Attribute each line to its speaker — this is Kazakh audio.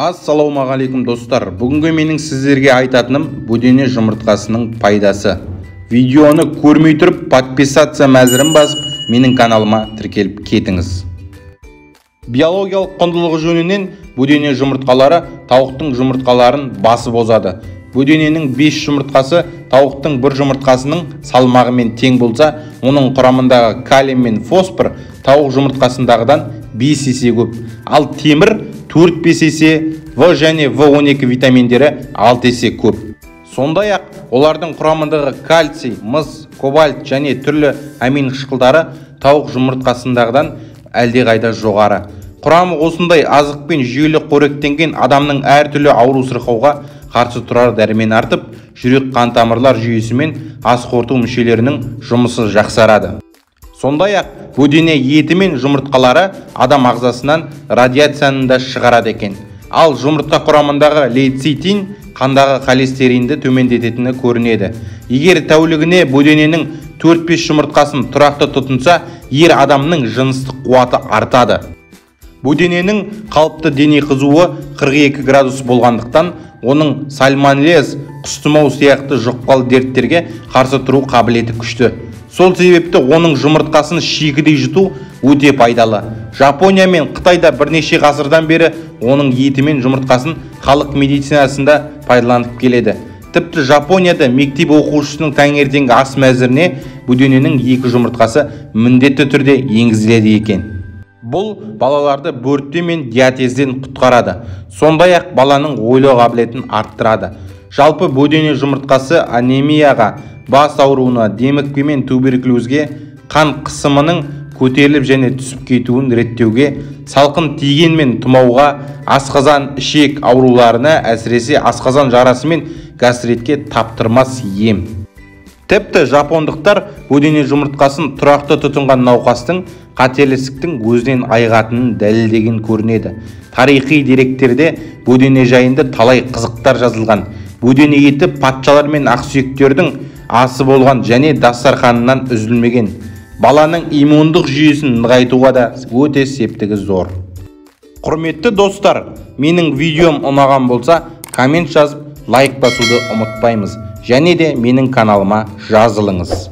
Speaker 1: Ассалаумағалейкум достар. Бүгінгі менің сіздерге айтатыным бөдене жұмыртқасының пайдасы. Видеоны көрмей тұрып подписаться мәзірін басып, менің каналыма тіркеліп кетіңіз. Биологиялық құндылығы жөнінен бөдене жұмыртқалары тауықтың жұмыртқаларын басып озады. Бөдененің 5 жұмыртқасы тауықтың 1 жұмыртқасының салмағымен тең болса, оның құрамындағы калий мен фосфор тауық жұмыртқасындағыдан 5 есе көп. Ал темір 4-5 есе, В және В12 витаминдері 6 есе көп. Сондай-ақ олардың құрамындағы кальций, мыс, кобальт және түрлі амин қышқылдары тауық жұмыртқасындағыдан әлдеқайда жоғары. Құрамы осындай азықпен жүйелі қоректенген адамның әртүрлі ауру сырқауға қарсы тұрар дәрмені артып, жүрек қан тамырлар жүйесі мен ас қорыту мүшелерінің жұмысы жақсарады. Сондай-ақ бөдене еті мен жұмыртқалары адам ағзасынан радиацияны да шығарады екен. Ал жұмыртқа құрамындағы лейцитин қандағы холестеринді төмендететіні көрінеді. Егер тәулігіне бөдененің 4-5 жұмыртқасын тұрақты тұтынса, ер адамның жыныстық қуаты артады. Бөдененің қалыпты дене қызуы 42 градус болғандықтан, оның сальмонеллез, құс тұмау сияқты жұқпалы дерттерге қарсы тұру қабілеті күшті. Сол себепті оның жұмыртқасын шикідей жұту өте пайдалы. Жапония мен Қытайда бірнеше ғасырдан бері оның еті мен жұмыртқасын халық медицинасында пайдаланып келеді. Тіпті Жапонияда мектеп оқушысының таңертеңгі ас мәзіріне бөдененің 2 жұмыртқасы міндетті түрде енгізіледі екен. Бұл балаларды бөртпе мен диатезден құтқарады. Сондай-ақ баланың ойлау қабілетін арттырады. Жалпы бөдене жұмыртқасы анемияға, бас ауруына, демікпе мен туберкулезге, қан қысымының көтеріліп және түсіп кетуін реттеуге, салқын тиген мен тұмауға, асқазан, ішек ауруларына, әсіресе асқазан жарасы мен гастритке таптырмас ем. Тіпті жапондықтар бөдене жұмыртқасын тұрақты тұтынған науқастың қатерлі ісіктің өзінен айығатынын дәлелдеген көрінеді. Тарихи деректерде бөдене жайында талай қызықтар жазылған. Бөдене еті патшалар мен ақсүйектердің асы болған және дастарханынан үзілмеген. Баланың иммундық жүйесін нығайтуға да өте септігі зор. Құрметті достар, менің видеом ұнаған болса, коммент жазып, лайк басуды ұмытпаймыз. Және де менің каналыма жазылыңыз.